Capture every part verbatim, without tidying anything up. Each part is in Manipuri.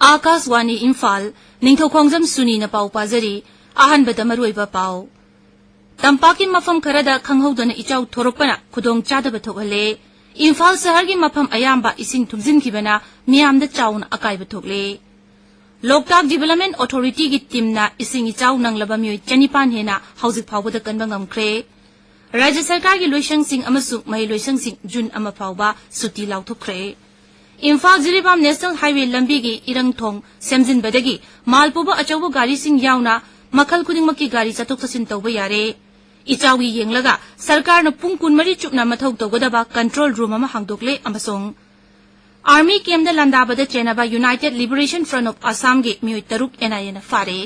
ꯑꯥꯀꯥꯁꯋꯥꯅꯤ ꯏꯝꯐꯥꯜ, ꯅꯤꯡꯊꯧꯈꯣꯡꯖꯝ ꯁꯨꯅꯤꯅ ꯄꯥꯎ ꯄꯥꯖꯔꯤ꯫ ꯑꯍꯥꯟꯕꯗ ꯃꯔꯨꯑꯣꯏꯕ ꯄꯥꯎ꯫ ꯇꯝꯄꯥꯛꯀꯤ ꯃꯐꯝ ꯈꯔꯗ ꯈꯪꯍꯧꯗꯅ ꯏꯆꯥꯎ ꯊꯣꯔꯛꯄꯅ ꯈꯨꯗꯣꯡ ꯆꯥꯗꯕ ꯊꯣꯛꯍꯜꯂꯦ꯫ ꯏꯝꯐꯥꯜ ꯁꯍꯔꯒꯤ ꯃꯐꯝ ꯑꯌꯥꯝꯕ ꯏꯁꯤꯡ ꯊꯨꯝꯖꯤꯟꯈꯤꯕꯅ ꯃꯤꯌꯥꯝꯗ ꯆꯥꯎꯅ ꯑꯀꯥꯏꯕ ꯊꯣꯛꯂꯦ꯫ ꯂꯣꯛꯇꯥꯛ ꯗꯤꯚꯦꯂꯞꯃꯦꯟ ꯑꯣꯊꯣꯔꯤꯇꯤꯒꯤ ꯇꯤꯝꯅ ꯏꯁꯤꯡ ꯏꯆꯥꯎ ꯅꯪꯂꯕ ꯃꯤꯑꯣꯏ ꯆꯅꯤꯄꯥꯟ ꯍꯦꯟꯅ ꯍꯧꯖꯤꯛ ꯐꯥꯎꯕꯗ ꯀꯟꯕ ꯉꯝꯈ꯭ꯔꯦ꯫ ꯔꯥꯖ꯭ꯌ ꯁꯔꯀꯥꯔꯒꯤ ꯂꯣꯏꯁꯪꯁꯤꯡ ꯑꯃꯁꯨꯡ ꯃꯍꯩ ꯂꯣꯏꯁꯪꯁꯤꯡ ꯖꯨꯟ ꯑꯃ ꯐꯥꯎꯕ ꯁꯨꯇꯤ ꯂꯥꯎꯊꯣꯛꯈ꯭ꯔꯦ꯫ ꯏꯝꯐꯥꯜ ꯖꯤꯔꯤꯕꯥꯝ ꯅꯦꯁꯅꯦꯜ ꯍꯥꯏꯋꯦ ꯂꯝꯕꯤꯒꯤ ꯏꯔꯪ ꯊꯣꯡ ꯁꯦꯝꯖꯤꯟꯕꯗꯒꯤ ꯃꯥꯜ ꯄꯨꯕ ꯑꯆꯧꯕ ꯒꯥꯔꯤꯁꯤꯡ ꯌꯥꯎꯅ ꯃꯈꯜ ꯈꯨꯗꯤꯡꯃꯛꯀꯤ ꯒꯥꯔꯤ ꯆꯠꯊꯣꯛ ꯆꯠꯁꯤꯟ ꯇꯧꯕ ꯌꯥꯔꯦ꯫ ꯏꯆꯥꯎꯒꯤ ꯌꯦꯡꯂꯒ ꯁꯔꯀꯥꯔꯅ ꯄꯨꯡ ꯀꯨꯟꯃꯔꯤ ꯆꯨꯞꯅ ꯃꯊꯧ ꯇꯧꯒꯗꯕ ꯀꯟꯇ꯭ꯔꯣꯜ ꯔꯨꯝ ꯑꯃ ꯍꯥꯡꯗꯣꯛꯂꯦ ꯑꯃꯁꯨꯡ army ꯀꯦꯝꯗ ꯂꯥꯟꯗꯥꯕꯗ ꯆꯦꯟꯅꯕ United Liberation Front of Assam ꯒꯤ ꯃꯤꯑꯣꯏ ꯇꯔꯨꯛ NIA ꯅ ꯐꯥꯔꯦ꯫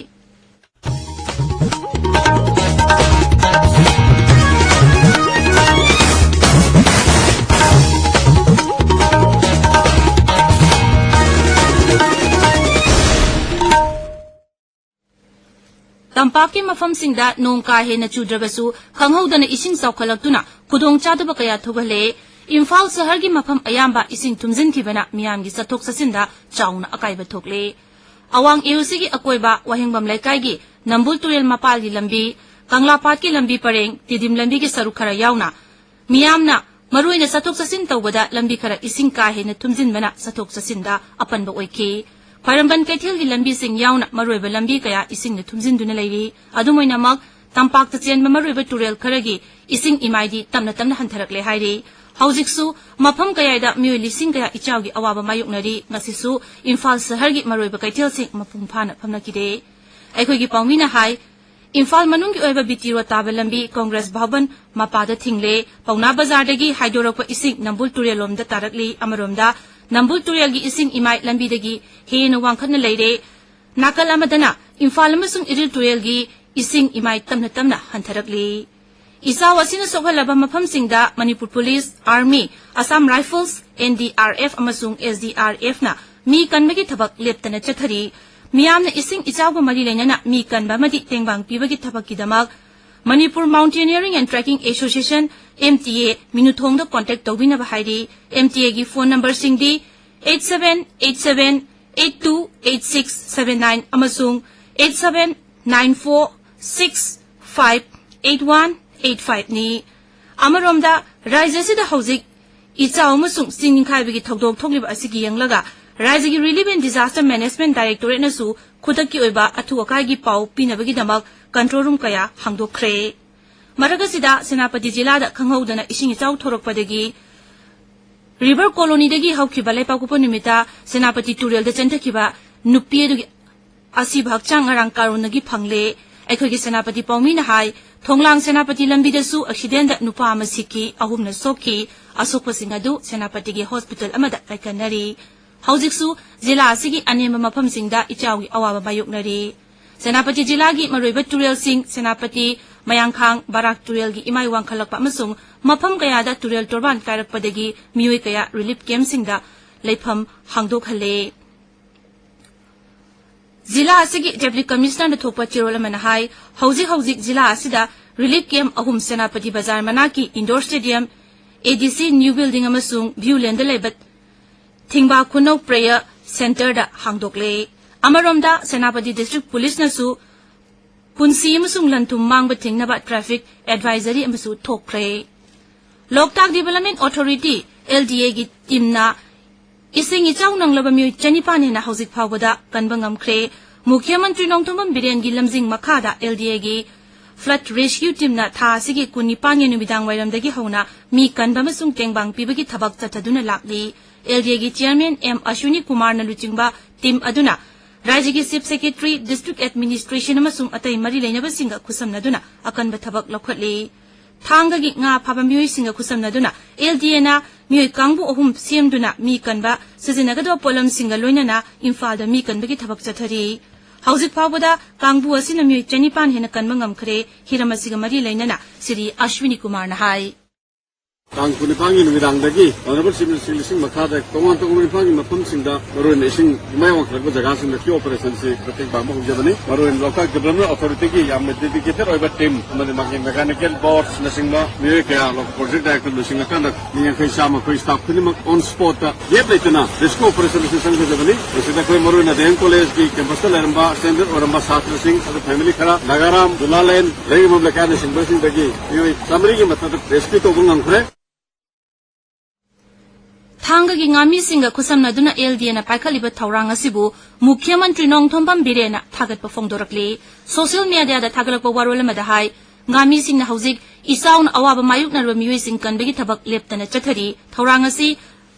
ꯇꯝꯄꯥꯛꯀꯤ ꯃꯐꯝꯁꯤꯡꯗ ꯅꯣꯡ ꯀꯥ ꯍꯦꯟꯅ ꯆꯨꯗ꯭ꯔꯕꯁꯨ ꯈꯪꯍꯧꯗꯅ ꯏꯁꯤꯡ ꯆꯥꯎꯈꯠꯂꯛꯇꯨꯅ ꯈꯨꯗꯣꯡꯆꯥꯗꯕ ꯀꯌꯥ ꯊꯣꯛꯍꯜꯂꯦ꯫ ꯏꯝꯐꯥꯜ ꯁꯍꯔꯒꯤ ꯃꯐꯝ ꯑꯌꯥꯝꯕ ꯏꯁꯤꯡ ꯊꯨꯝꯖꯤꯟꯈꯤꯕꯅ ꯃꯤꯌꯥꯝꯒꯤ ꯆꯠꯊꯣꯛ ꯆꯠꯁꯤꯟꯗ ꯆꯥꯎꯅ ꯑꯀꯥꯏꯕ ꯊꯣꯛꯂꯦ꯫ ꯑꯋꯥꯡ AOC ꯒꯤ ꯑꯀꯣꯏꯕ ꯋꯥꯍꯦꯡꯕꯝ ꯂꯩꯀꯥꯏꯒꯤ ꯅꯝꯕꯨꯜ ꯇꯨꯔꯦꯜ ꯃꯄꯥꯜꯒꯤ ꯂꯝꯕꯤ, ꯀꯪꯂꯥꯄꯥꯠꯀꯤ ꯂꯝꯕꯤ ꯄꯔꯦꯡ, ꯇꯤꯗꯤꯝ ꯂꯝꯕꯤꯒꯤ ꯁꯔꯨꯛ ꯈꯔ ꯌꯥꯎꯅ ꯃꯤꯌꯥꯝꯅ ꯃꯔꯨꯑꯣꯏꯅ ꯆꯠꯊꯣꯛ ꯆꯠꯁꯤꯟ ꯇꯧꯕꯗ ꯂꯝꯕꯤ ꯈꯔ ꯏꯁꯤꯡ ꯀꯥ ꯍꯦꯟꯅ ꯊꯨꯝꯖꯤꯟꯕꯅ ꯆꯠꯊꯣꯛ ꯆꯠꯁꯤꯟꯗ ꯑꯄꯟꯕ ꯑꯣꯏꯈꯤ꯫ ꯈ꯭ꯋꯥꯏꯔꯝꯕꯟ ꯀꯩꯊꯦꯜꯒꯤ ꯂꯝꯕꯤꯁꯤꯡ ꯌꯥꯎꯅ ꯃꯔꯨꯑꯣꯏꯕ ꯂꯝꯕꯤ ꯀꯌꯥ ꯏꯁꯤꯡꯅ ꯊꯨꯝꯖꯤꯟꯗꯨꯅ ꯂꯩꯔꯤ꯫ ꯑꯗꯨꯝ ꯑꯣꯏꯅꯃꯛ, ꯇꯝꯄꯥꯛꯇ ꯆꯦꯟꯕ ꯃꯔꯨꯑꯣꯏꯕ ꯇꯨꯔꯦꯜ ꯈꯔꯒꯤ ꯏꯁꯤꯡ ꯏꯃꯥꯏꯗꯤ ꯇꯞꯅ ꯇꯞꯅ ꯍꯟꯊꯔꯛꯂꯦ ꯍꯥꯏꯔꯤ꯫ ꯍꯧꯖꯤꯛꯁꯨ ꯃꯐꯝ ꯀꯌꯥꯗ ꯃꯤꯑꯣꯏ ꯂꯤꯁꯤꯡ ꯀꯌꯥ ꯏꯆꯥꯎꯒꯤ ꯑꯋꯥꯕ ꯃꯥꯌꯣꯛꯅꯔꯤ꯫ ꯉꯁꯤꯁꯨ ꯏꯝꯐꯥꯜ ꯁꯍꯔꯒꯤ ꯃꯔꯨꯑꯣꯏꯕ ꯀꯩꯊꯦꯜꯁꯤꯡ ꯃꯄꯨꯡ ꯐꯥꯅ ꯐꯝꯅꯈꯤꯗꯦ꯫ ꯑꯩꯈꯣꯏꯒꯤ ꯄꯥꯎꯃꯤꯅ ꯍꯥꯏ, ꯏꯝꯐꯥꯜ ꯃꯅꯨꯡꯒꯤ ꯑꯣꯏꯕ BT ꯔꯣꯗ ꯇꯥꯕ ꯂꯝꯕꯤ ꯀꯣꯡꯒ꯭ꯔꯦꯁ ꯚꯕꯟ ꯃꯄꯥꯗ ꯊꯤꯡꯂꯦ꯫ ꯄꯥꯎꯅꯥ ꯕꯖꯥꯔꯗꯒꯤ ꯍꯥꯏꯗꯣꯔꯛꯄ ꯏꯁꯤꯡ ꯅꯝꯕꯨꯜ ꯇꯨꯔꯦꯜꯂꯣꯝꯗ ꯇꯥꯔꯛꯂꯤ꯫ ꯑꯃꯔꯣꯝꯗ, ꯅꯝꯕꯨꯜ ꯇꯨꯔꯦꯜꯒꯤ ꯏꯁꯤꯡ ꯏꯃꯥꯏ ꯂꯝꯕꯤꯗꯒꯤ ꯍꯦꯟꯅ ꯋꯥꯡꯈꯠꯅ ꯂꯩꯔꯦ꯫ ꯅꯥꯀꯜ ꯑꯃꯗꯅ ꯏꯝꯐꯥꯜ ꯑꯃꯁꯨꯡ ꯏꯔꯤꯜ ꯇꯨꯔꯦꯜꯒꯤ ꯏꯁꯤꯡ ꯏꯃꯥꯏ ꯇꯞꯅ ꯇꯞꯅ ꯍꯟꯊꯔꯛꯂꯤ꯫ ꯏꯆꯥꯎ ꯑꯁꯤꯅ ꯁꯣꯛꯍꯜꯂꯕ ꯃꯐꯝꯁꯤꯡꯗ Manipur police, army, Assam rifles, NDRF ꯑꯃꯁꯨꯡ SDRF ꯅ ꯃꯤ ꯀꯟꯕꯒꯤ ꯊꯕꯛ ꯂꯦꯞꯇꯅ ꯆꯠꯊꯔꯤ꯫ ꯃꯤꯌꯥꯝꯅ ꯏꯁꯤꯡ ꯏꯆꯥꯎꯒ ꯃꯔꯤ ꯂꯩꯅꯅ ꯃꯤ ꯀꯟꯕ ꯑꯃꯗꯤ ꯇꯦꯡꯕꯥꯡ ꯄꯤꯕꯒꯤ ꯊꯕꯛꯀꯤꯗꯃꯛ Manipur Mountaineering and Trekking Association, MTA, ꯃꯤꯅꯨꯊꯣꯡꯗ contact ꯇꯧꯕꯤꯅꯕ ꯍꯥꯏꯔꯤ꯫ MTA ꯒꯤ phone number ꯁꯤꯡꯗꯤ eight seven eight seven eight seven eight two eight six seven nine ꯑꯃꯁꯨꯡ eight seven nine four six five eight one eight five ꯅꯤ꯫ ꯑꯃꯔꯣꯝꯗ, ꯔꯥꯖ꯭ꯌ ꯑꯁꯤꯗ ꯍꯧꯖꯤꯛ ꯏꯆꯥꯎ ꯑꯃꯁꯨꯡ ꯆꯤꯡ ꯅꯤꯡꯈꯥꯏꯕꯒꯤ ꯊꯧꯗꯣꯛ ꯊꯣꯛꯂꯤꯕ ꯑꯁꯤꯒꯤ ꯌꯦꯡꯂꯒ ꯔꯥꯖ꯭ꯌꯒꯤ Relief and Disaster Management Directorateꯅꯁꯨ ꯈꯨꯗꯛꯀꯤ ꯑꯣꯏꯕ ꯑꯊꯨ ꯑꯀꯥꯏꯒꯤ ꯄꯥꯎ ꯄꯤꯅꯕꯒꯤꯗꯃꯛ control room ꯀꯌꯥ ꯍꯥꯡꯗꯣꯛꯈ꯭ꯔꯦ꯫ ꯃꯔꯛ ꯑꯁꯤꯗ, ꯁꯦꯅꯥꯄꯇꯤ ꯖꯤꯂꯥꯗ ꯈꯪꯍꯧꯗꯅ ꯏꯁꯤꯡ ꯏꯆꯥꯎ ꯊꯣꯔꯛꯄꯗꯒꯤ River Colonyꯗꯒꯤ ꯍꯧꯈꯤꯕ ꯂꯩꯄꯥꯛꯄꯣꯛꯄ ꯅꯨꯃꯤꯠꯇ ꯁꯦꯅꯥꯄꯇꯤ ꯇꯨꯔꯦꯜꯗ ꯆꯦꯟꯊꯈꯤꯕ ꯅꯨꯄꯤ ꯑꯗꯨꯒꯤ ꯑꯁꯤꯕ ꯍꯛꯆꯥꯡ ꯉꯔꯥꯡ ꯀꯥꯔꯣꯟꯗꯒꯤ ꯐꯪꯂꯦ꯫ ꯑꯩꯈꯣꯏꯒꯤ ꯁꯦꯅꯥꯄꯇꯤ ꯄꯥꯎꯃꯤꯅ ꯍꯥꯏ, ꯊꯣꯡꯂꯥꯡ ꯁꯦꯅꯥꯄꯇꯤ ꯂꯝꯕꯤꯗꯁꯨ accidentꯗ ꯅꯨꯄꯥ ꯑꯃ ꯁꯤꯈꯤ, ꯑꯍꯨꯝꯅ ꯁꯣꯛꯈꯤ꯫ ꯑꯁꯣꯛꯄꯁꯤꯡ ꯑꯗꯨ ꯁꯦꯅꯥꯄꯇꯤꯒꯤ hospital ꯑꯃꯗ ꯂꯥꯏꯀꯠꯅꯔꯤ꯫ ꯍꯧꯖꯤꯛꯁꯨ ꯖꯤꯂꯥ ꯑꯁꯤꯒꯤ ꯑꯅꯦꯝꯕ ꯃꯐꯝꯁꯤꯡꯗ ꯏꯆꯥꯎꯒꯤ ꯑꯋꯥꯕ ꯃꯥꯌꯣꯛꯅꯔꯤ꯫ ꯁꯦꯅꯥꯄꯇꯤ ꯖꯤꯂꯥꯒꯤ ꯃꯔꯨꯑꯣꯏꯕ ꯇꯨꯔꯦꯜꯁꯤꯡ, ꯁꯦꯅꯥꯄꯇꯤ, ꯃꯌꯥꯡꯈꯥꯡ, ꯕꯔꯥꯛ ꯇꯨꯔꯦꯜꯒꯤ ꯏꯃꯥꯏ ꯋꯥꯡꯈꯠꯂꯛꯄ ꯑꯃꯁꯨꯡ ꯃꯐꯝ ꯀꯌꯥꯗ ꯇꯨꯔꯦꯜ ꯇꯣꯔꯕꯥꯟ ꯀꯥꯏꯔꯛꯄꯗꯒꯤ ꯃꯤꯑꯣꯏ ꯀꯌꯥ relief campꯁꯤꯡꯗ ꯂꯩꯐꯝ ꯍꯥꯡꯗꯣꯛꯍꯜꯂꯦ꯫ ꯖꯤꯂꯥ ꯑꯁꯤꯒꯤ Deputy Commissionerꯅ ꯊꯣꯛꯄ ꯆꯦꯔꯣꯜ ꯑꯃꯅ ꯍꯥꯏ, ꯍꯧꯖꯤꯛ ꯍꯧꯖꯤꯛ ꯖꯤꯂꯥ ꯑꯁꯤꯗ relief camp ꯑꯍꯨꯝ ꯁꯦꯅꯥꯄꯇꯤ ꯕꯖꯥꯔ ꯃꯅꯥꯛꯀꯤ indoor stadium, ADC new building ꯑꯃꯁꯨꯡ Viewlandꯗ ꯂꯩꯕ ꯊꯤꯡꯕꯥ ꯈꯨꯅꯧ prayer centreꯗ ꯍꯥꯡꯗꯣꯛꯂꯦ꯫ ꯑꯃꯔꯣꯝꯗ, ꯁꯦꯅꯥꯄꯇꯤ District Policeꯅꯁꯨ ꯄꯨꯟꯁꯤ ꯑꯃꯁꯨꯡ ꯂꯟ-ꯊꯨꯝ ꯃꯥꯡꯕ ꯊꯤꯡꯅꯕ traffic advisory ꯑꯃꯁꯨ ꯊꯣꯛꯈ꯭ꯔꯦ꯫ ꯂꯣꯛꯇꯥꯛ Development Authority, LDAꯒꯤ teamꯅ ꯏꯁꯤꯡ ꯏꯆꯥꯎ ꯅꯪꯂꯕ ꯃꯤꯑꯣꯏ ꯆꯅꯤꯄꯥꯟ ꯍꯦꯟꯅ ꯍꯧꯖꯤꯛ ꯐꯥꯎꯕꯗ ꯀꯟꯕ ꯉꯝꯈ꯭ꯔꯦ꯫ ꯃꯨꯈ꯭ꯌ ꯃꯟꯇ꯭ꯔꯤ ꯅꯣꯡꯊꯣꯝꯕꯝ ꯕꯤꯔꯦꯟꯒꯤ ꯂꯝꯖꯤꯡ ꯃꯈꯥꯗ LDAꯒꯤ flood rescue teamꯅ ꯊꯥ ꯑꯁꯤꯒꯤ ꯀꯨꯟꯅꯤꯄꯥꯟꯒꯤ ꯅꯨꯃꯤꯗꯥꯡ ꯋꯥꯏꯔꯝꯗꯒꯤ ꯍꯧꯅ ꯃꯤ ꯀꯟꯕ ꯑꯃꯁꯨꯡ ꯇꯦꯡꯕꯥꯡ ꯄꯤꯕꯒꯤ ꯊꯕꯛ ꯆꯠꯊꯗꯨꯅ ꯂꯥꯛꯂꯤ꯫ LDAꯒꯤ chairman ꯑꯦꯝ ꯑꯁ꯭ꯋꯤꯅꯤ ꯀꯨꯃꯥꯔꯅ ꯂꯨꯆꯤꯡꯕ team ꯑꯗꯨꯅ ꯔꯥꯖ꯭ꯌꯒꯤ Chief Secretary, District Administration ꯑꯃꯁꯨꯡ ꯑꯇꯩ ꯃꯔꯤ ꯂꯩꯅꯕꯁꯤꯡꯒ ꯈꯨꯠꯁꯝꯅꯗꯨꯅ ꯑꯀꯟꯕ ꯊꯕꯛ ꯂꯧꯈꯠꯂꯤ꯫ ꯊꯥꯡꯒꯒꯤ ꯉꯥ ꯐꯥꯕ ꯃꯤꯑꯣꯏꯁꯤꯡꯒ ꯈꯨꯠꯁꯝꯅꯗꯨꯅ LDAꯅ ꯃꯤꯑꯣꯏ ꯀꯥꯡꯕꯨ ꯑꯍꯨꯝ ꯁꯦꯝꯗꯨꯅ ꯃꯤ ꯀꯟꯕ ꯁꯤꯖꯤꯟꯅꯒꯗꯕ ꯄꯣꯠꯂꯝꯁꯤꯡꯒ ꯂꯣꯏꯅꯅ ꯏꯝꯐꯥꯜꯗ ꯃꯤ ꯀꯟꯕꯒꯤ ꯊꯕꯛ ꯆꯠꯊꯔꯤ꯫ ꯍꯧꯖꯤꯛ ꯐꯥꯎꯕꯗ ꯀꯥꯡꯕꯨ ꯑꯁꯤꯅ ꯃꯤꯑꯣꯏ ꯆꯅꯤꯄꯥꯟ ꯍꯦꯟꯅ ꯀꯟꯕ ꯉꯝꯈ꯭ꯔꯦ꯫ ꯍꯤꯔꯝ ꯑꯁꯤꯒ ꯃꯔꯤ ꯂꯩꯅꯅ ꯁ꯭ꯔꯤ ꯑꯁ꯭ꯋꯤꯅꯤ ꯀꯨꯃꯥꯔꯅ ꯍꯥꯏ꯫ ꯇꯥꯡ ꯀꯨꯟꯅꯤꯄꯥꯟꯒꯤ ꯅꯨꯃꯤꯗꯥꯡꯗꯒꯤ ꯑꯣꯅꯔꯦꯕꯜ ꯆꯤꯐ ꯃꯤꯅꯤꯁꯇꯔꯒꯤ ꯂꯨꯆꯤꯡ ꯃꯈꯥꯗ ꯇꯣꯉꯥꯟ ꯇꯣꯉꯥꯟꯕ ꯏꯝꯐꯥꯜꯒꯤ ꯃꯐꯝꯁꯤꯡꯗ, ꯃꯔꯨꯑꯣꯏꯅ ꯏꯁꯤꯡ ꯏꯃꯥꯏ ꯋꯥꯡꯈꯠꯂꯛꯄ ꯖꯒꯥꯁꯤꯡꯗ ꯀ꯭ꯌꯨ ꯑꯣꯄꯔꯦꯁꯟꯁꯤ ꯃꯇꯦꯡ ꯄꯥꯡꯕ ꯍꯧꯖꯕꯅꯤ꯫ ꯃꯔꯨꯑꯣꯏꯅ ꯂꯣꯛꯇꯥꯛ ꯗꯤꯕꯂꯞꯃꯦꯟ ꯑꯣꯊꯣꯔꯤꯇꯤꯒꯤ ꯌꯥꯝꯅ ꯗꯦꯗꯤꯀꯦꯇꯦꯠ ꯑꯣꯏꯕ ꯇꯤꯝ ꯑꯃꯗꯤ ꯃꯥꯒꯤ ꯃꯦꯀꯥꯅꯤꯀꯦꯜ ꯕꯣꯠꯁꯅꯆꯤꯡꯕ ꯃꯤꯑꯣꯏ ꯀꯌꯥ ꯂꯣ-, ꯄ꯭ꯔꯣꯖꯦꯛ ꯗꯥꯏꯔꯦꯛꯇꯔ ꯂꯨꯆꯤꯡꯉꯀꯥꯟꯗ ꯃꯤ ꯌꯥꯡꯈꯩ ꯆꯥꯝꯃ ꯑꯩꯈꯣꯏ ꯁ꯭ꯇꯥꯐ ꯈꯨꯗꯤꯡꯃꯛ ꯑꯣꯟ ꯁ꯭ꯄꯣꯠꯇ ꯒꯦꯞ ꯂꯩꯇꯅ ꯔꯦꯁꯀ꯭ꯌꯨ ꯑꯣꯄꯔꯦꯁꯟ ꯑꯁꯤ ꯆꯪꯒꯗꯕꯅꯤ꯫ ꯃꯁꯤꯗ ꯑꯩꯈꯣꯏ ꯃꯔꯨꯑꯣꯏꯅ ꯗꯤ ꯑꯦꯝ ꯀꯣꯂꯦꯖꯀꯤ ꯀꯦꯝꯄꯁꯇ ꯂꯩꯔꯝꯕ ꯁ꯭ꯇꯦꯟꯗꯔꯗ ꯑꯣꯏꯔꯝꯕ ꯁꯥꯇ꯭ꯔꯁꯤꯡ, ꯑꯗꯨ ꯐꯦꯃꯤꯂꯤ ꯈꯔ, ꯅꯥꯒꯥꯔꯥꯝ, ꯖꯨꯂꯥꯂꯦꯟ, ꯂꯩꯔꯤꯕ ꯂꯩꯀꯥꯏꯅꯆꯤꯡꯕꯁꯤꯡꯗꯒꯤ ꯃꯤꯑꯣꯏ ꯆꯥꯃꯔꯤꯒꯤ ꯃꯊꯛꯇ ꯔꯦꯁꯀ꯭ꯌꯨ ꯇꯧꯕ ꯉꯝꯈ꯭ꯔꯦ꯫ ꯊꯥꯡꯒꯒꯤ ꯉꯥꯃꯤꯁꯤꯡꯒ ꯈꯨꯠꯁꯝꯅꯗꯨꯅ ꯑꯦꯜ ꯗꯤ ꯑꯦꯅ ꯄꯥꯏꯈꯠꯂꯤꯕ ꯊꯧꯔꯥꯡ ꯑꯁꯤꯕꯨ ꯃꯨꯈ꯭ꯌ ꯃꯟꯇ꯭ꯔꯤ ꯅꯣꯡꯊꯣꯝꯕꯝ ꯕꯤꯔꯦꯟꯅ ꯊꯥꯒꯠꯄ ꯐꯣꯡꯗꯣꯔꯛꯂꯤ꯫ ꯁꯣꯁꯤꯌꯦꯜ ꯃꯦꯗꯤꯌꯥꯗ ꯊꯥꯒꯠꯂꯛꯄ ꯋꯥꯔꯣꯜ ꯑꯃꯗ ꯍꯥꯏ, ꯉꯥꯃꯤꯁꯤꯡꯅ ꯍꯧꯖꯤꯛ ꯏꯆꯥꯎꯅ ꯑꯋꯥꯕ ꯃꯥꯌꯣꯛꯅꯔꯤꯕ ꯃꯤꯑꯣꯏꯁꯤꯡ ꯀꯟꯕꯒꯤ ꯊꯕꯛ ꯂꯦꯞꯇꯅ ꯆꯠꯊꯔꯤ꯫ ꯊꯧꯔꯥꯡ ꯑꯁꯤ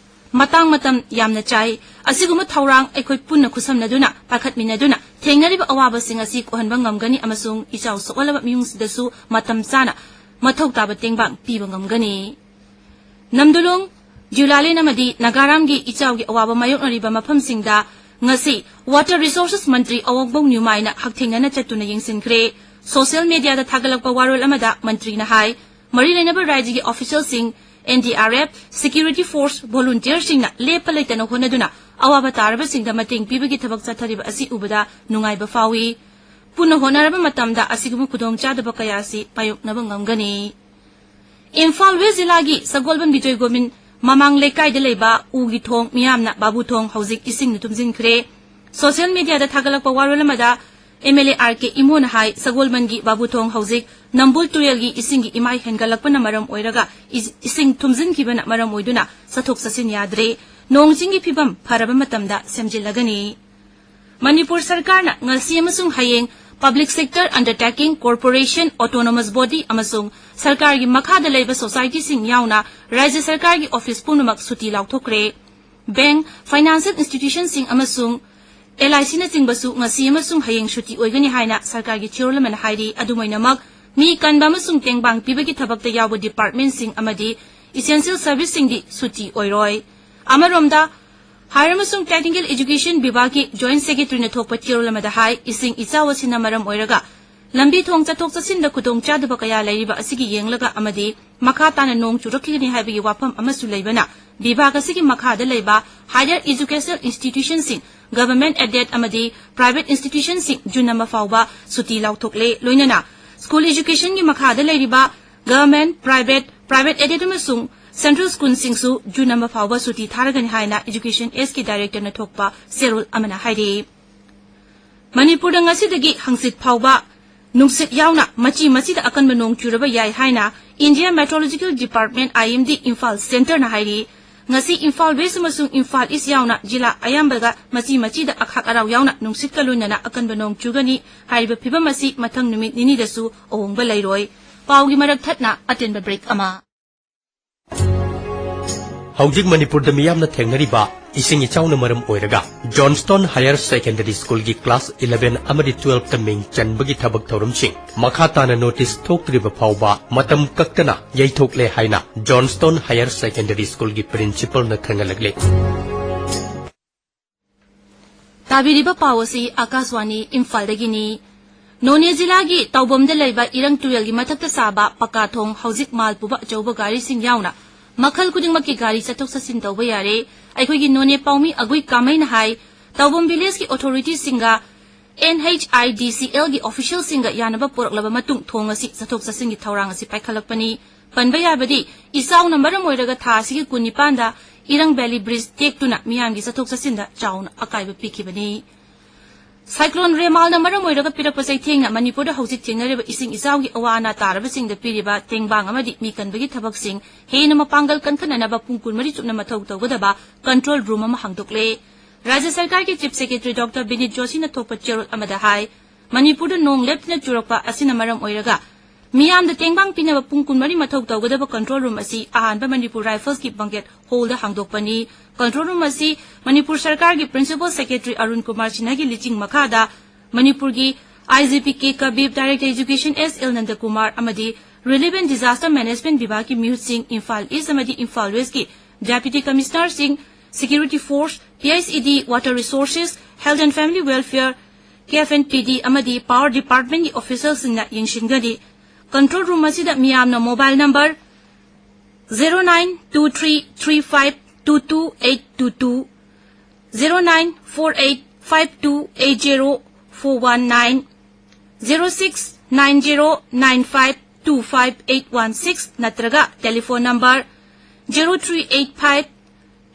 ꯃꯇꯥꯡ ꯃꯇꯝ ꯌꯥꯝꯅ ꯆꯥꯏ꯫ ꯑꯁꯤꯒꯨꯝꯕ ꯊꯧꯔꯥꯡ ꯑꯩꯈꯣꯏ ꯄꯨꯟꯅ ꯈꯨꯠꯁꯝꯅꯗꯨꯅ ꯄꯥꯏꯈꯠꯃꯤꯟꯅꯗꯨꯅ ꯊꯦꯡꯅꯔꯤꯕ ꯑꯋꯥꯕꯁꯤꯡ ꯑꯁꯤ ꯀꯣꯛꯍꯟꯕ ꯉꯝꯒꯅꯤ ꯑꯃꯁꯨꯡ ꯏꯆꯥꯎ ꯁꯣꯛꯍꯜꯂꯕ ꯃꯤꯑꯣꯏꯁꯤꯡꯗꯁꯨ ꯃꯇꯝ ꯆꯥꯅ ꯃꯊꯧ ꯇꯥꯕ ꯇꯦꯡꯕꯥꯡ ꯄꯤꯕ ꯉꯝꯒꯅꯤ꯫ ꯅꯝꯗꯨꯂꯨꯡ, ꯖꯨꯂꯥꯂꯦꯟ ꯑꯃꯗꯤ ꯅꯥꯒꯥꯔꯥꯝꯒꯤ ꯏꯆꯥꯎꯒꯤ ꯑꯋꯥꯕ ꯃꯥꯌꯣꯛꯅꯔꯤꯕ ꯃꯐꯝꯁꯤꯡꯗ ꯉꯁꯤ ꯋꯥꯇꯔ ꯔꯤꯁꯣꯔꯁꯦꯁ ꯃꯟꯇ꯭ꯔꯤ ꯑꯋꯣꯡꯕꯧ ꯅ꯭ꯌꯨꯃꯥꯏꯅ ꯍꯛꯊꯦꯡꯅꯅ ꯆꯠꯇꯨꯅ ꯌꯦꯡꯁꯤꯟꯈ꯭ꯔꯦ꯫ ꯁꯣꯁꯤꯌꯦꯜ ꯃꯦꯗꯤꯌꯥꯗ ꯊꯥꯒꯠꯂꯛꯄ ꯋꯥꯔꯣꯜ ꯑꯃꯗ ꯃꯟꯇ꯭ꯔꯤꯅ ꯍꯥꯏ, ꯃꯔꯤ ꯂꯩꯅꯕ ꯔꯥꯖ꯭ꯌꯒꯤ ꯑꯣꯐꯤꯁꯤꯌꯦꯜꯁꯤꯡ, N D R F, security force ꯚꯣꯂꯨꯟꯇꯤꯌꯔꯁꯤꯡꯅ ꯂꯦꯞꯄ ꯂꯩꯇꯅ ꯍꯣꯠꯅꯗꯨꯅ ꯑꯋꯥꯕ ꯇꯥꯔꯕꯁꯤꯡꯗ ꯃꯇꯦꯡ ꯄꯤꯕꯒꯤ ꯊꯕꯛ ꯆꯠꯊꯔꯤꯕ ꯑꯁꯤ ꯎꯕꯗ ꯅꯨꯡꯉꯥꯏꯕ ꯐꯥꯎꯏ꯫ ꯄꯨꯟꯅ ꯍꯣꯠꯅꯔꯕ ꯃꯇꯝꯗ ꯑꯁꯤꯒꯨꯝꯕ ꯈꯨꯗꯣꯡꯆꯥꯗꯕ ꯀꯌꯥ ꯑꯁꯤ ꯃꯥꯌꯣꯛꯅꯕ ꯉꯝꯒꯅꯤ꯫ ꯏꯝꯐꯥꯜ ꯋꯦꯁ ꯖꯤꯂꯥꯒꯤ ꯁꯒꯣꯜꯕꯟ ꯕꯤꯖꯣꯏ ꯒꯣꯕꯤꯟ ꯃꯃꯥꯡ ꯂꯩꯀꯥꯏꯗ ꯂꯩꯕ ꯎꯒꯤ ꯊꯣꯡ ꯃꯤꯌꯥꯝꯅ ꯕꯥꯕꯨ ꯊꯣꯡ ꯍꯧꯖꯤꯛ ꯏꯁꯤꯡꯅ ꯊꯨꯝꯖꯤꯟꯈ꯭ꯔꯦ꯫ ꯁꯣꯁꯤꯌꯦꯜ ꯃꯦꯗꯤꯌꯥꯗ ꯊꯥꯒꯠꯂꯛꯄ ꯋꯥꯔꯣꯜ ꯑꯃꯗ ꯑꯦꯝ ꯑꯦꯜ ꯑꯦ ꯑꯥꯔ ꯀꯦ ꯏꯃꯣꯅ ꯍꯥꯏ, ꯁꯒꯣꯜꯕꯟꯒꯤ ꯕꯥꯕꯨ ꯊꯣꯡ ꯍꯧꯖꯤꯛ ꯅꯝꯕꯨꯜ ꯇꯨꯔꯦꯜꯒꯤ ꯏꯁꯤꯡꯒꯤ ꯏꯃꯥꯏ ꯍꯦꯟꯒꯠꯂꯛꯄꯅ ꯃꯔꯝ ꯑꯣꯏꯔꯒ ꯏꯁ-, ꯏꯁꯤꯡ ꯊꯨꯝꯖꯤꯟꯈꯤꯕꯅ ꯃꯔꯝ ꯑꯣꯏꯗꯨꯅ ꯆꯠꯊꯣꯛ ꯆꯠꯁꯤꯟ ꯌꯥꯗ꯭ꯔꯦ꯫ ꯅꯣꯡ ꯆꯤꯡꯒꯤ ꯐꯤꯕꯝ ꯐꯔꯕ ꯃꯇꯝꯗ ꯁꯦꯝꯖꯤꯜꯂꯒꯅꯤ꯫ ꯃꯅꯤꯄꯨꯔ ꯁꯔꯀꯥꯔꯅ ꯉꯁꯤ ꯑꯃꯁꯨꯡ ꯍꯌꯦꯡ public sector undertakings, corporation, autonomous body ꯑꯃꯁꯨꯡ ꯁꯔꯀꯥꯔꯒꯤ ꯃꯈꯥꯗ ꯂꯩꯕ ꯁꯣꯁꯥꯏꯇꯤꯁꯤꯡ ꯌꯥꯎꯅ ꯔꯥꯖ꯭ꯌ ꯁꯔꯀꯥꯔꯒꯤ ꯑꯣꯐꯤꯁ ꯄꯨꯝꯅꯃꯛ ꯁꯨꯇꯤ ꯂꯥꯎꯊꯣꯛꯈ꯭ꯔꯦ꯫ ꯕꯦꯡꯛ, ꯐꯥꯏꯅꯥꯟꯁꯤꯌꯦꯜ ꯏꯟꯁꯇꯤꯇ꯭ꯌꯨꯁꯟꯁꯤꯡ ꯑꯃꯁꯨꯡ ꯑꯦꯜ ꯑꯥꯏ ꯁꯤꯅꯆꯤꯡꯕꯁꯨ ꯉꯁꯤ ꯑꯃꯁꯨꯡ ꯍꯌꯦꯡ ꯁꯨꯇꯤ ꯑꯣꯏꯒꯅꯤ ꯍꯥꯏꯅ ꯁꯔꯀꯥꯔꯒꯤ ꯆꯦꯔꯣꯜ ꯑꯃꯅ ꯍꯥꯏꯔꯤ꯫ ꯑꯗꯨꯝ ꯑꯣꯏꯅꯃꯛ, ꯃꯤ ꯀꯟꯕ ꯑꯃꯁꯨꯡ ꯇꯦꯡꯕꯥꯡ ꯄꯤꯕꯒꯤ ꯊꯕꯛꯇ ꯌꯥꯎꯕ ꯗꯤꯄꯥꯔꯠꯃꯦꯟꯠꯁꯤꯡ ꯑꯃꯗꯤ ꯏꯁꯦꯟꯁꯤꯌꯦꯜ ꯁꯔꯚꯤꯁꯁꯤꯡꯗꯤ ꯁꯨꯇꯤ ꯑꯣꯏꯔꯣꯏ꯫ ꯑꯃꯔꯣꯝꯗ, ꯍꯥꯌꯔ ꯑꯃꯁꯨꯡ ꯇꯦꯛꯅꯤꯀꯦꯜ ꯑꯦꯖꯨꯀꯦꯁꯟ ꯕꯤꯚꯥꯒꯀꯤ ꯖꯣꯏꯟꯠ ꯁꯦꯀ꯭ꯔꯦꯇꯔꯤꯅ ꯊꯣꯛꯄ ꯆꯦꯔꯣꯜ ꯑꯃꯗ ꯍꯥꯏ, ꯏꯁꯤꯡ ꯏꯆꯥꯎ ꯑꯁꯤꯅ ꯃꯔꯝ ꯑꯣꯏꯔꯒ ꯂꯝꯕꯤ ꯊꯣꯡ ꯆꯠꯊꯣꯛ ꯆꯠꯁꯤꯟꯗ ꯈꯨꯗꯣꯡ ꯆꯥꯗꯕ ꯀꯌꯥ ꯂꯩꯔꯤꯕ ꯑꯁꯤꯒꯤ ꯌꯦꯡꯂꯒ ꯑꯃꯗꯤ ꯃꯈꯥ ꯇꯥꯅ ꯅꯣꯡ ꯆꯨꯔꯛꯈꯤꯒꯅꯤ ꯍꯥꯏꯕꯒꯤ ꯋꯥꯐꯝ ꯑꯃꯁꯨ ꯂꯩꯕꯅ, ꯕꯤꯚꯥꯒ ꯑꯁꯤꯒꯤ ꯃꯈꯥꯗ ꯂꯩꯕ higher educational institutionꯁꯤꯡ, government aided ꯑꯃꯗꯤ private institutionꯁꯤꯡ ꯖꯨꯟ ꯑꯃ ꯐꯥꯎꯕ ꯁꯨꯇꯤ ꯂꯥꯎꯊꯣꯛꯂꯦ꯫ ꯂꯣꯏꯅꯅ school educationꯒꯤ ꯃꯈꯥꯗ ꯂꯩꯔꯤꯕ government, private, private aided ꯑꯃꯁꯨꯡ central schoolꯁꯤꯡꯁꯨ ꯖꯨꯟ ꯑꯃ ꯐꯥꯎꯕ ꯁꯨꯇꯤ ꯊꯥꯔꯒꯅꯤ ꯍꯥꯏꯅ Education Sꯒꯤ directorꯅ ꯊꯣꯛꯄ ꯆꯦꯔꯣꯜ ꯑꯃꯅ ꯍꯥꯏꯔꯤ꯫ ꯃꯅꯤꯄꯨꯔꯗ ꯉꯁꯤꯗꯒꯤ ꯍꯪꯆꯤꯠ ꯐꯥꯎꯕ ꯅꯨꯡꯁꯤꯠ ꯌꯥꯎꯅ ꯃꯆꯤ ꯃꯆꯤꯗ ꯑꯀꯟꯕ ꯅꯣꯡ ꯆꯨꯔꯕ ꯌꯥꯏ ꯍꯥꯏꯅ India Meteorological Department, IMD, Imphal centreꯅ ꯍꯥꯏꯔꯤ꯫ ꯉꯁꯤ ꯏꯝꯐꯥꯜ West ꯑꯃꯁꯨꯡ ꯏꯝꯐꯥꯜ East ꯌꯥꯎꯅ ꯖꯤꯂꯥ ꯑꯌꯥꯝꯕꯗ ꯃꯆꯤ ꯃꯆꯤꯗ ꯑꯈꯥꯛ ꯑꯔꯥꯎ ꯌꯥꯎꯅ ꯅꯨꯡꯁꯤꯠꯀ ꯂꯣꯏꯅꯅ ꯑꯀꯟꯕ ꯅꯣꯡ ꯆꯨꯒꯅꯤ꯫ ꯍꯥꯏꯔꯤꯕ ꯐꯤꯕꯝ ꯑꯁꯤ ꯃꯊꯪ ꯅꯨꯃꯤꯠ ꯅꯤꯅꯤꯗꯁꯨ ꯑꯍꯣꯡꯕ ꯂꯩꯔꯣꯏ꯫ ꯄꯥꯎꯒꯤ ꯃꯔꯛ ꯊꯠꯅ ꯑꯇꯦꯟꯕ break ꯑꯃ꯫ ꯍꯧꯖꯤꯛ ꯃꯅꯤꯄꯨꯔꯗ ꯃꯤꯌꯥꯝꯅ ꯊꯦꯡꯅꯔꯤꯕ ꯏꯁꯤꯡ ꯏꯆꯥꯎꯅ ꯃꯔꯝ ꯑꯣꯏꯔꯒ Johnstone Higher Secondary Schoolꯒꯤ class eleven ꯑꯃꯗꯤ twelveꯇ ꯃꯤꯡ ꯆꯟꯕꯒꯤ ꯊꯕꯛ ꯊꯧꯔꯝꯁꯤꯡ ꯃꯈꯥ ꯇꯥꯅ notice ꯊꯣꯛꯇ꯭ꯔꯤꯕ ꯐꯥꯎꯕ ꯃꯇꯝ ꯀꯛꯇꯅ ꯌꯩꯊꯣꯛꯂꯦ ꯍꯥꯏꯅ Johnstone Higher Secondary Schoolꯒꯤ principalꯅ ꯈꯪꯍꯜꯂꯛꯂꯦ꯫ ꯇꯥꯕꯤꯔꯤꯕ ꯄꯥꯎ ꯑꯁꯤ ꯑꯥꯀꯥꯁꯋꯥꯅꯤ ꯏꯝꯐꯥꯜꯗꯒꯤꯅꯤ꯫ ꯅꯣꯅꯦ ꯖꯤꯂꯥꯒꯤ ꯇꯧꯕꯝꯗ ꯂꯩꯕ ꯏꯔꯪ ꯇꯨꯔꯦꯜꯒꯤ ꯃꯊꯛꯇ ꯁꯥꯕ ꯄꯀꯥ ꯊꯣꯡ ꯍꯧꯖꯤꯛ ꯃꯥꯜ ꯄꯨꯕ ꯑꯆꯧꯕ ꯒꯥꯔꯤꯁꯤꯡ ꯌꯥꯎꯅ ꯃꯈꯜ ꯈꯨꯗꯤꯡꯃꯛꯀꯤ ꯒꯥꯔꯤ ꯆꯠꯊꯣꯛ ꯆꯠꯁꯤꯟ ꯇꯧꯕ ꯌꯥꯔꯦ꯫ ꯑꯩꯈꯣꯏꯒꯤ ꯅꯣꯅꯦ ꯄꯥꯎꯃꯤ ꯑꯒꯨꯏ ꯀꯥꯃꯩꯅ ꯍꯥꯏ, ꯇꯧꯕꯝ villageꯀꯤ authorityꯁꯤꯡꯒ NHIDCLꯒꯤ officialꯁꯤꯡꯒ ꯌꯥꯅꯕ ꯄꯨꯔꯛꯂꯕ ꯃꯇꯨꯡ ꯊꯣꯡ ꯑꯁꯤ ꯆꯠꯊꯣꯛ ꯆꯠꯁꯤꯟꯒꯤ ꯊꯧꯔꯥꯡ ꯑꯁꯤ ꯄꯥꯏꯈꯠꯂꯛꯄꯅꯤ꯫ ꯄꯟꯕ ꯌꯥꯕꯗꯤ, ꯏꯆꯥꯎꯅ ꯃꯔꯝ ꯑꯣꯏꯔꯒ ꯊꯥ ꯑꯁꯤꯒꯤ ꯀꯨꯟꯅꯤꯄꯥꯟꯗ ꯏꯔꯪ valley bridge ꯇꯦꯛꯇꯨꯅ ꯃꯤꯌꯥꯝꯒꯤ ꯆꯠꯊꯣꯛ ꯆꯠꯁꯤꯟꯗ ꯆꯥꯎꯅ ꯑꯀꯥꯏꯕ ꯄꯤꯈꯤꯕꯅꯤ꯫ Cyclone ꯔꯦꯃꯥꯜꯅ ꯃꯔꯝ ꯑꯣꯏꯔꯒ ꯄꯤꯔꯛꯄ ꯆꯩꯊꯦꯡꯅ ꯃꯅꯤꯄꯨꯔꯗ ꯍꯧꯖꯤꯛ ꯊꯦꯡꯅꯔꯤꯕ ꯏꯁꯤꯡ ꯏꯆꯥꯎꯒꯤ ꯑꯋꯥ ꯑꯅꯥ ꯇꯥꯔꯕꯁꯤꯡꯗ ꯄꯤꯔꯤꯕ ꯇꯦꯡꯕꯥꯡ ꯑꯃꯗꯤ ꯃꯤ ꯀꯟꯕꯒꯤ ꯊꯕꯛꯁꯤꯡ ꯍꯦꯟꯅ ꯃꯄꯥꯡꯒꯜ ꯀꯟꯈꯠꯅꯅꯕ ꯄꯨꯡ ꯀꯨꯟꯃꯔꯤ ꯆꯨꯞꯅ ꯃꯊꯧ ꯇꯧꯒꯗꯕ control room ꯑꯃ ꯍꯥꯡꯗꯣꯛꯂꯦ꯫ ꯔꯥꯖ꯭ꯌ ꯁꯔꯀꯥꯔꯒꯤ Chief Secretary Doctor ꯕꯤꯅꯤꯠ ꯖꯣꯁꯤꯅ ꯊꯣꯛꯄ ꯆꯦꯔꯣꯜ ꯑꯃꯗ ꯍꯥꯏ, ꯃꯅꯤꯄꯨꯔꯗ ꯅꯣꯡ ꯂꯦꯞꯇꯅ ꯆꯨꯔꯛꯄ ꯑꯁꯤꯅ ꯃꯔꯝ ꯑꯣꯏꯔꯒ ꯃꯤꯌꯥꯝꯗ ꯇꯦꯡꯕꯥꯡ ꯄꯤꯅꯕ ꯄꯨꯡ ꯀꯨꯟꯃꯔꯤ ꯃꯊꯧ ꯇꯧꯒꯗꯕ control room ꯑꯁꯤ ꯑꯍꯥꯟꯕ ꯃꯅꯤꯄꯨꯔ Riflesꯀꯤ banquet hallꯗ ꯍꯥꯡꯗꯣꯛꯄꯅꯤ꯫ Control room ꯑꯁꯤ ꯃꯅꯤꯄꯨꯔ ꯁꯔꯀꯥꯔꯒꯤ Principal Secretary ꯑꯔꯨꯟ ꯀꯨꯃꯥꯔ ꯁꯤꯟꯍꯒꯤ ꯂꯤꯆꯤꯡ ꯃꯈꯥꯗ ꯃꯅꯤꯄꯨꯔꯒꯤ IGP ꯀꯦ ꯀꯕꯤꯔ, Director Education ꯑꯦꯁ ꯑꯦꯜ ꯅꯟꯗꯀꯨꯃꯥꯔ ꯑꯃꯗꯤ Relief and Disaster Management ꯕꯤꯚꯥꯒꯀꯤ ꯃꯤꯍꯨꯠꯁꯤꯡ, Imphal East ꯑꯃꯗꯤ ꯏꯝꯐꯥꯜ Westꯀꯤ Deputy Commissionerꯁꯤꯡ, Security Force, PHED, Water Resources, Health and Family Welfare, K F and P D ꯑꯃꯗꯤ ꯄꯥꯋꯔ ꯗꯤꯄꯥꯔꯠꯃꯦꯟꯒꯤ ꯑꯣꯐꯤꯁꯤꯌꯦꯜꯁꯤꯡꯅ ꯌꯦꯡꯁꯤꯟꯒꯅꯤ꯫ ꯀꯟꯇ꯭ꯔꯣꯜ ꯔꯨꯝ ꯑꯁꯤꯗ ꯃꯤꯌꯥꯝꯅ mobile number zero nine two three three five two two eight two two, zero nine four eight five two eight zero four one nine, zero six nine zero nine five two five eight one six ꯅꯠꯇ꯭ꯔꯒ telephone number zero three eight five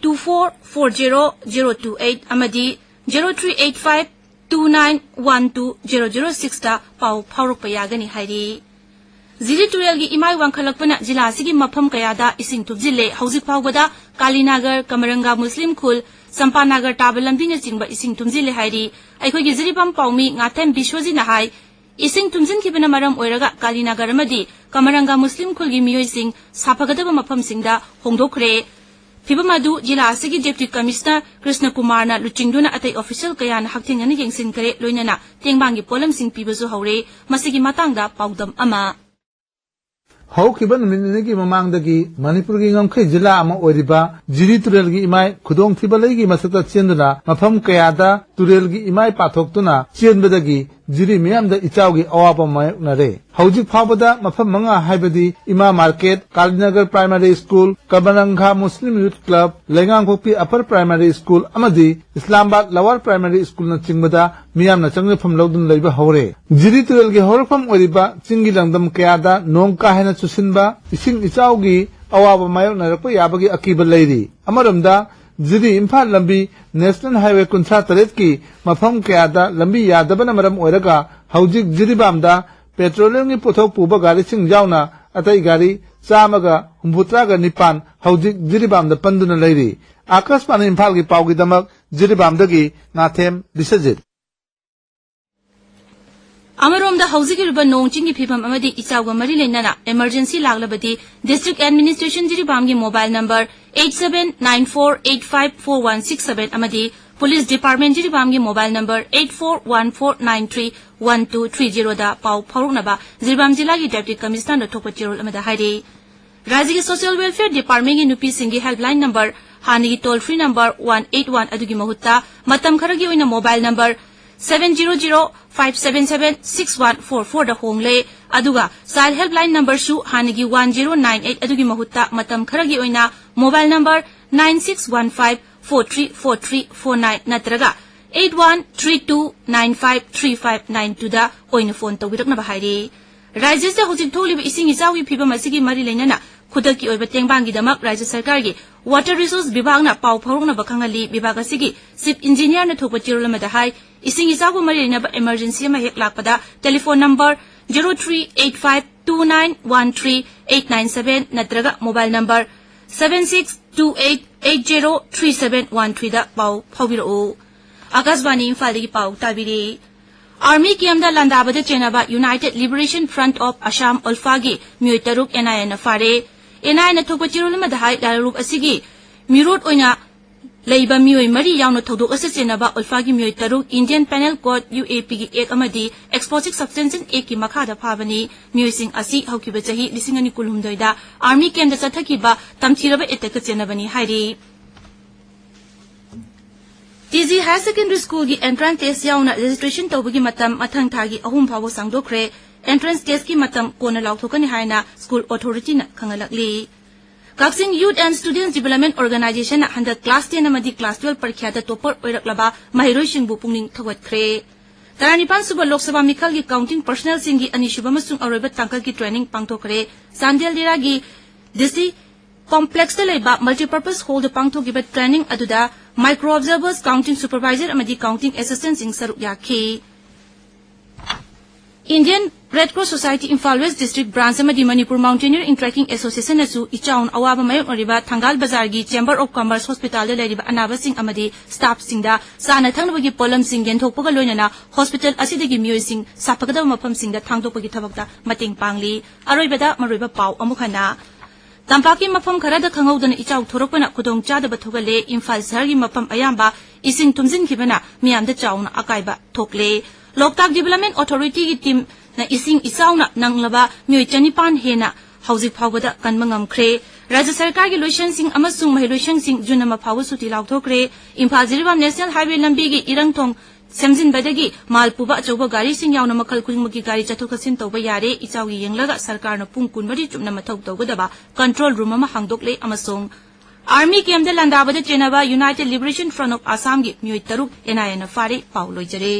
two four four zero zero two eight ꯑꯃꯗꯤ zero three eight five two nine one two zero zero ꯁꯤꯛꯁꯇ ꯄꯥꯎ ꯐꯥꯎꯔꯛꯄ ꯌꯥꯒꯅꯤ ꯍꯥꯏꯔꯤ꯫ ꯖꯤꯔꯤ ꯇꯨꯔꯦꯜꯒꯤ ꯏꯃꯥꯏ ꯋꯥꯡꯈꯠꯂꯛꯄꯅ ꯖꯤꯂꯥ ꯑꯁꯤꯒꯤ ꯃꯐꯝ ꯀꯌꯥꯗ ꯏꯁꯤꯡ ꯊꯨꯝꯖꯤꯜꯂꯦ꯫ ꯍꯧꯖꯤꯛ ꯐꯥꯎꯕꯗ ꯀꯥꯂꯤꯅꯥꯒꯔ, ꯀꯃꯔꯪꯒꯥ ꯃꯨꯁꯂꯤꯝ ꯈꯨꯜ, ꯆꯝꯄꯥꯅꯥꯒꯔ ꯇꯥꯕ ꯂꯝꯕꯤꯅꯆꯤꯡꯕ ꯏꯁꯤꯡ ꯊꯨꯝꯖꯤꯜꯂꯦ ꯍꯥꯏꯔꯤ꯫ ꯑꯩꯈꯣꯏꯒꯤ ꯖꯤꯔꯤꯕꯥꯝ ꯄꯥꯎꯃꯤ ꯉꯥꯊꯦꯝ ꯕꯤꯁ꯭ꯋꯖꯤꯠꯅ ꯍꯥꯏ, ꯏꯁꯤꯡ ꯊꯨꯝꯖꯤꯟꯈꯤꯕꯅ ꯃꯔꯝ ꯑꯣꯏꯔꯒ ꯀꯥꯂꯤꯅꯥꯒꯔ ꯑꯃꯗꯤ ꯀꯃꯔꯪꯒꯥ ꯃꯨꯁꯂꯤꯝ ꯈꯨꯜꯒꯤ ꯃꯤꯑꯣꯏꯁꯤꯡ ꯁꯥꯐꯒꯗꯕ ꯃꯐꯝꯁꯤꯡꯗ ꯍꯣꯡꯗꯣꯛꯈ꯭ꯔꯦ꯫ ꯐꯤꯚꯝ ꯑꯗꯨ ꯖꯤꯂꯥ ꯑꯁꯤꯒꯤ ꯗꯤꯄ꯭ꯌꯨꯇꯤ ꯀꯃꯤꯁꯅꯔ ꯀ꯭ꯔꯤꯁꯅ ꯀꯨꯃꯥꯔꯅ ꯂꯨꯆꯤꯡꯗꯨꯅ ꯑꯇꯩ ꯑꯣꯐꯤꯁꯤꯌꯦꯜ ꯀꯌꯥꯅ ꯍꯛꯊꯦꯡꯅꯅ ꯌꯦꯡꯁꯤꯟꯈ꯭ꯔꯦ, ꯂꯣꯏꯅꯅ ꯇꯦꯡꯕꯥꯡꯒꯤ ꯄꯣꯠꯂꯝꯁꯤꯡ ꯄꯤꯕꯁꯨ ꯍꯧꯔꯦ꯫ ꯃꯁꯤꯒꯤ ꯃꯇꯥꯡꯗ ꯄꯥꯎꯗꯝ ꯑꯃ꯫ ꯍꯧꯈꯤꯕ ꯅꯨꯃꯤꯠ ꯅꯤꯅꯤꯒꯤ ꯃꯃꯥꯡꯗꯒꯤ ꯃꯅꯤꯄꯨꯔꯒꯤ ꯉꯝꯈꯩ ꯖꯤꯂꯥ ꯑꯃ ꯑꯣꯏꯔꯤꯕ ꯖꯤꯔꯤ ꯇꯨꯔꯦꯜꯒꯤ ꯏꯃꯥꯏ ꯈꯨꯗꯣꯡꯊꯤꯕ ꯂꯩꯒꯤ ꯃꯊꯛꯇ ꯆꯦꯟꯗꯨꯅ ꯃꯐꯝ ꯀꯌꯥꯗ ꯇꯨꯔꯦꯜꯒꯤ ꯏꯃꯥꯏ ꯄꯥꯊꯣꯛꯇꯨꯅ ꯆꯦꯟꯕꯗꯒꯤ ꯖꯤꯔꯤ ꯃꯤꯌꯥꯝꯗ ꯏꯆꯥꯎꯒꯤ ꯑꯋꯥꯕ ꯃꯥꯌꯣꯛꯅꯔꯦ꯫ ꯍꯧꯖꯤꯛ ꯐꯥꯎꯕꯗ ꯃꯐꯝ ꯃꯉꯥ ꯍꯥꯏꯕꯗꯤ Ima market, Kalinagar primary school, Kamranga Muslim youth club, Leingangpokpi upper primary school ꯑꯃꯗꯤ ꯏꯁꯂꯥꯃꯥꯕꯥꯗ ꯂꯋꯥꯔ ꯄ꯭ꯔꯥꯏꯃꯥꯔꯤ ꯁ꯭ꯀꯨꯜꯅꯆꯤꯡꯕꯗ ꯃꯤꯌꯥꯝꯅ ꯆꯪꯖꯐꯝ ꯂꯧꯗꯨꯅ ꯂꯩꯕ ꯍꯧꯔꯦ꯫ ꯖꯤꯔꯤ ꯇꯨꯔꯦꯜꯒꯤ ꯍꯧꯔꯛꯐꯝ ꯑꯣꯏꯔꯤꯕ ꯆꯤꯡꯒꯤ ꯂꯝꯗꯝ ꯀꯌꯥꯗ ꯅꯣꯡ ꯀꯥ ꯍꯦꯟꯅ ꯆꯨꯁꯤꯟꯕ, ꯏꯁꯤꯡ ꯏꯆꯥꯎꯒꯤ ꯑꯋꯥꯕ ꯃꯥꯌꯣꯛꯅꯔꯛꯄ ꯌꯥꯕꯒꯤ ꯑꯀꯤꯕ ꯂꯩꯔꯤ꯫ ꯑꯃꯔꯣꯝꯗ, ꯖꯤꯔꯤ ꯏꯝꯐꯥꯜ ꯂꯝꯕꯤ ꯅꯦꯁꯅꯦꯜ ꯍꯥꯏꯋꯦ ꯀꯨꯟꯊ꯭ꯔꯥ ꯇꯔꯦꯠꯀꯤ ꯃꯐꯝ ꯀꯌꯥꯗ ꯂꯝꯕꯤ ꯌꯥꯗꯕꯅ ꯃꯔꯝ ꯑꯣꯏꯔꯒ ꯍꯧꯖꯤꯛ ꯖꯤꯔꯤꯕꯥꯝꯗ ꯄꯦꯇ꯭ꯔꯣꯂꯤꯌꯝꯒꯤ ꯄꯣꯠꯊꯣꯛ ꯄꯨꯕ ꯒꯥꯔꯤꯁꯤꯡ ꯌꯥꯎꯅ ꯑꯇꯩ ꯒꯥꯔꯤ ꯆꯥꯝꯃꯒ ꯍꯨꯝꯐꯨꯇꯔꯥꯒ ꯅꯤꯄꯥꯟ ꯍꯧꯖꯤꯛ ꯖꯤꯔꯤꯕꯥꯝꯗ ꯄꯟꯗꯨꯅ ꯂꯩꯔꯤ꯫ ꯑꯥꯀꯥꯁꯕꯥꯅꯤ ꯏꯝꯐꯥꯜꯒꯤ ꯄꯥꯎꯒꯤꯗꯃꯛ ꯖꯤꯔꯤꯕꯥꯝꯗꯒꯤ ꯉꯥꯊꯦꯝ ꯕꯤꯁ꯭ꯋꯖꯤꯠ꯫ ꯑꯃꯔꯣꯝꯗ ꯍꯧꯖꯤꯛ ꯑꯣꯏꯔꯤꯕ ꯅꯣꯡ ꯆꯤꯡꯒꯤ ꯐꯤꯕꯝ ꯑꯃꯗꯤ ꯏꯆꯥꯎꯒ ꯃꯔꯤ ꯂꯩꯅꯅ emergency ꯂꯥꯛꯂꯕꯗꯤ district administration ꯖꯤꯔꯤꯕꯥꯝꯒꯤ mobile number eight seven nine four eight five four one six seven ꯑꯃꯗꯤ police department ꯖꯤꯔꯤꯕꯥꯝꯒꯤ mobile number eight four one four nine three one two three zero ꯗ ꯄꯥꯎ ꯐꯥꯎꯔꯛꯅꯕ ꯖꯤꯔꯤꯕꯥꯝ ꯖꯤꯂꯥꯒꯤ deputy commissionerꯅ ꯊꯣꯛꯄ ꯆꯦꯔꯣꯜ ꯑꯃꯗ ꯍꯥꯏꯔꯤ꯫ ꯔꯥꯖ꯭ꯌꯒꯤ social welfare departmentꯀꯤ ꯅꯨꯄꯤꯁꯤꯡꯒꯤ helpline number, ꯍꯥꯟꯅꯒꯤ toll free number one eight one ꯑꯗꯨꯒꯤ ꯃꯍꯨꯠꯇ ꯃꯇꯝ ꯈꯔꯒꯤ ꯑꯣꯏꯅ mobile number seven zero zero five seven seven six one four four ꯗ ꯍꯣꯡꯂꯦ꯫ ꯑꯗꯨꯒ Child Helpline number ꯁꯨ ꯍꯥꯟꯅꯒꯤ one zero nine eight ꯑꯗꯨꯒꯤ ꯃꯍꯨꯠꯇ ꯃꯇꯝ ꯈꯔꯒꯤ ꯑꯣꯏꯅ mobile number nine six one five four three four three four nine ꯅꯠꯇ꯭ꯔꯒ eight one three two nine five three five nine two ꯗ ꯑꯣꯏꯅ phone ꯇꯧꯕꯤꯔꯛꯅꯕ ꯍꯥꯏꯔꯤ꯫ ꯔꯥꯖ꯭ꯌꯁꯤꯗ ꯍꯧꯖꯤꯛ ꯊꯣꯛꯂꯤꯕ ꯏꯁꯤꯡ ꯏꯆꯥꯎꯒꯤ ꯐꯤꯕꯝ ꯑꯁꯤꯒꯤ ꯃꯔꯤ ꯂꯩꯅꯅ ꯈꯨꯗꯛꯀꯤ ꯑꯣꯏꯕ ꯇꯦꯡꯕꯥꯡꯒꯤꯗꯃꯛ ꯔꯥꯖ꯭ꯌ ꯁꯔꯀꯥꯔꯒꯤ Water Resource ꯕꯤꯚꯥꯒꯅ ꯄꯥꯎ ꯐꯥꯎꯔꯛꯅꯕ ꯈꯪꯍꯜꯂꯤ꯫ ꯕꯤꯚꯥꯒ ꯑꯁꯤꯒꯤ Chief Engineer ꯅ ꯊꯣꯛꯄ ꯆꯦꯔꯣꯜ ꯑꯃꯗ ꯍꯥꯏ, ꯏꯁꯤꯡ ꯏꯆꯥꯎꯒ ꯃꯔꯤ ꯂꯩꯅꯕ emergency ꯑꯃ ꯍꯦꯛ ꯂꯥꯛꯄꯗ telephone number zero three eight five two nine one three eight nine seven ꯅꯠꯇ꯭ꯔꯒ mobile number seven six two eight eight zero three seven one three ꯗ ꯄꯥꯎ ꯐꯥꯎꯕꯤꯔꯛꯎ꯫ ꯑꯥꯀꯥꯁꯕꯥꯅꯤ ꯏꯝꯐꯥꯜꯗꯒꯤ ꯄꯥꯎ ꯇꯥꯕꯤꯔꯤ꯫ Army camp the ꯂꯥꯟꯗꯥꯕꯗ ꯆꯦꯟꯅꯕ United Liberation Front of Assam, ULFA ꯒꯤ ꯃꯤꯑꯣꯏ ꯇꯔꯨꯛ NIA ꯅ ꯐꯥꯔꯦ꯫ NIA ꯅ ꯊꯣꯛꯄ ꯆꯦꯔꯣꯜ ꯑꯃꯗ ꯍꯥꯏ, ꯂꯥꯜꯂꯨꯞ ꯑꯁꯤꯒꯤ ꯃꯤꯔꯣꯠ ꯑꯣꯏꯅ ꯂꯩꯕ ꯃꯤꯑꯣꯏ ꯃꯔꯤ ꯌꯥꯎꯅ ꯊꯧꯗꯣꯛ ꯑꯁꯤꯗ ꯆꯦꯟꯅꯕ ULFA ꯒꯤ ꯃꯤꯑꯣꯏ ꯇꯔꯨꯛ Indian Penal Code, UAP ꯒꯤ Act ꯑꯃꯗꯤ Explosive Substances Act ꯀꯤ ꯃꯈꯥꯗ ꯐꯥꯕꯅꯤ꯫ ꯃꯤꯑꯣꯏꯁꯤꯡ ꯑꯁꯤ ꯍꯧꯈꯤꯕ ꯆꯍꯤ ꯂꯤꯁꯤꯡ ꯑꯅꯤ ꯀꯨꯟꯍꯨꯝꯗꯣꯏꯗ Army camp ꯗ ꯆꯠꯊꯈꯤꯕ ꯇꯝꯊꯤꯔꯕ attack ꯇ ꯆꯦꯟꯅꯕꯅꯤ ꯍꯥꯏꯔꯤ꯫ TG Higher Secondary School ꯒꯤ entrance test ꯌꯥꯎꯅ registration ꯇꯧꯕꯒꯤ ꯃꯇꯝ ꯃꯊꯪ ꯊꯥꯒꯤ ꯑꯍꯨꯝ ꯐꯥꯎꯕ ꯁꯥꯡꯗꯣꯛꯈ꯭ꯔꯦ꯫ Entrance test ꯀꯤ ꯃꯇꯝ ꯀꯣꯟꯅ ꯂꯥꯎꯊꯣꯛꯀꯅꯤ ꯍꯥꯏꯅ school authority ꯅ ꯈꯪꯍꯜꯂꯛꯂꯤ꯫ ꯀꯛꯆꯤꯡ Youth and Students Development Organisation ꯅ ꯍꯟꯗꯛ class ten ꯑꯃꯗꯤ class twelve ꯄꯔꯤꯈ꯭ꯌꯥꯗ topper ꯑꯣꯏꯔꯛꯂꯕ ꯃꯍꯩꯔꯣꯏꯁꯤꯡꯕꯨ ꯄꯨꯛꯅꯤꯡ ꯊꯧꯒꯠꯈ꯭ꯔꯦ꯫ ꯇꯔꯥꯅꯤꯄꯥꯟ ꯁꯨꯕ ꯂꯣꯛ ꯁꯚꯥ ꯃꯤꯈꯜꯒꯤ counting personnel ꯁꯤꯡꯒꯤ ꯑꯅꯤꯁꯨꯕ ꯑꯃꯁꯨꯡ ꯑꯔꯣꯏꯕ ꯇꯥꯡꯀꯛꯀꯤ training ꯄꯥꯡꯊꯣꯛꯈ꯭ꯔꯦ꯫ ꯆꯥꯟꯗꯦꯜ ꯗꯤꯔꯥꯒꯤ DC complex ꯇ ꯂꯩꯕ multipurpose hall ꯗ ꯄꯥꯡꯊꯣꯛꯈꯤꯕ training ꯑꯗꯨꯗ micro observers, counting supervisor ꯑꯃꯗꯤ counting assistant ꯁꯤꯡ ꯁꯔꯨꯛ ꯌꯥꯈꯤ꯫ Indian Red Cross Society Imphal West District Branch ꯑꯃꯗꯤ Manipur Mountaineering Trekking Association ꯅꯁꯨ ꯏꯆꯥꯎꯅ ꯑꯋꯥꯕ ꯃꯥꯌꯣꯛꯅꯔꯤꯕ ꯊꯪꯒꯥꯜ ꯕꯖꯥꯔꯒꯤ Chamber of Commerce Hospital ꯗ ꯂꯩꯔꯤꯕ ꯑꯅꯥꯕꯁꯤꯡ ꯑꯃꯗꯤ staff ꯁꯤꯡꯗ ꯆꯥꯅ ꯊꯛꯅꯕꯒꯤ ꯄꯣꯠꯂꯝꯁꯤꯡ ꯌꯦꯟꯊꯣꯛꯄꯒ ꯂꯣꯏꯅꯅ hospital ꯑꯁꯤꯗꯒꯤ ꯃꯤꯑꯣꯏꯁꯤꯡ ꯁꯥꯐꯒꯗꯕ ꯃꯐꯝꯁꯤꯡꯗ ꯊꯥꯡꯗꯣꯛꯄꯒꯤ ꯊꯕꯛꯇ ꯃꯇꯦꯡ ꯄꯥꯡꯂꯤ꯫ ꯑꯔꯣꯏꯕꯗ ꯃꯔꯨꯑꯣꯏꯕ ꯄꯥꯎ ꯑꯃꯨꯛ ꯍꯟꯅ꯫ ꯇꯝꯄꯥꯛꯀꯤ ꯃꯐꯝ ꯈꯔꯗ ꯈꯪꯍꯧꯗꯅ ꯏꯆꯥꯎ ꯊꯣꯔꯛꯄꯅ ꯈꯨꯗꯣꯡꯆꯥꯗꯕ ꯊꯣꯛꯍꯜꯂꯦ꯫ ꯏꯝꯐꯥꯜ ꯁꯍꯔꯒꯤ ꯃꯐꯝ ꯑꯌꯥꯝꯕ ꯏꯁꯤꯡ ꯊꯨꯝꯖꯤꯟꯈꯤꯕꯅ ꯃꯤꯌꯥꯝꯗ ꯆꯥꯎꯅ ꯑꯀꯥꯏꯕ ꯊꯣꯛꯂꯦ꯫ ꯂꯣꯛꯇꯥꯛ Development Authority ꯒꯤ team ꯅ ꯏꯁꯤꯡ ꯏꯆꯥꯎꯅ ꯅꯪꯂꯕ ꯃꯤꯑꯣꯏ ꯆꯅꯤꯄꯥꯟ ꯍꯦꯟꯅ ꯍꯧꯖꯤꯛ ꯐꯥꯎꯕꯗ ꯀꯟꯕ ꯉꯝꯈ꯭ꯔꯦ꯫ ꯔꯥꯖ꯭ꯌ ꯁꯔꯀꯥꯔꯒꯤ ꯂꯣꯏꯁꯪꯁꯤꯡ ꯑꯃꯁꯨꯡ ꯃꯍꯩꯂꯣꯏꯁꯪꯁꯤꯡ ꯖꯨꯟ ꯑꯃ ꯐꯥꯎꯕ ꯁꯨꯇꯤ ꯂꯥꯎꯊꯣꯛꯈ꯭ꯔꯦ꯫ ꯏꯝꯐꯥꯜ ꯖꯤꯔꯤꯕꯥꯝ National Highway ꯂꯝꯕꯤꯒꯤ ꯏꯔꯪꯊꯣꯡ ꯁꯦꯝꯖꯤꯟꯕꯗꯒꯤ ꯃꯥꯜ ꯄꯨꯕ ꯑꯆꯧꯕ ꯒꯥꯔꯤꯁꯤꯡ ꯌꯥꯎꯅ ꯃꯈꯜ ꯈꯨꯗꯤꯡꯃꯛꯀꯤ ꯒꯥꯔꯤ ꯆꯠꯊꯣꯛ ꯆꯠꯁꯤꯟ ꯇꯧꯕ ꯌꯥꯔꯦ꯫ ꯏꯆꯥꯎꯒꯤ ꯌꯦꯡꯂꯒ ꯁꯔꯀꯥꯔꯅ ꯄꯨꯡ ꯀꯨꯟꯃꯔꯤ ꯆꯨꯞꯅ ꯃꯊꯧ ꯇꯧꯒꯗꯕ ꯀꯟꯇ꯭ꯔꯣꯜ ꯔꯨꯝ ꯑꯃ ꯍꯥꯡꯗꯣꯛꯂꯦ ꯑꯃꯁꯨꯡ army ꯀꯦꯝꯗ ꯂꯥꯟꯗꯥꯕꯗ ꯆꯦꯟꯅꯕ United Liberation Front of Assam ꯒꯤ ꯃꯤꯑꯣꯏ ꯇꯔꯨꯛ ꯑꯦꯟ ꯑꯥꯏ ꯑꯦꯅ ꯐꯥꯔꯦ꯫ ꯄꯥꯎ ꯂꯣꯏꯖꯔꯦ꯫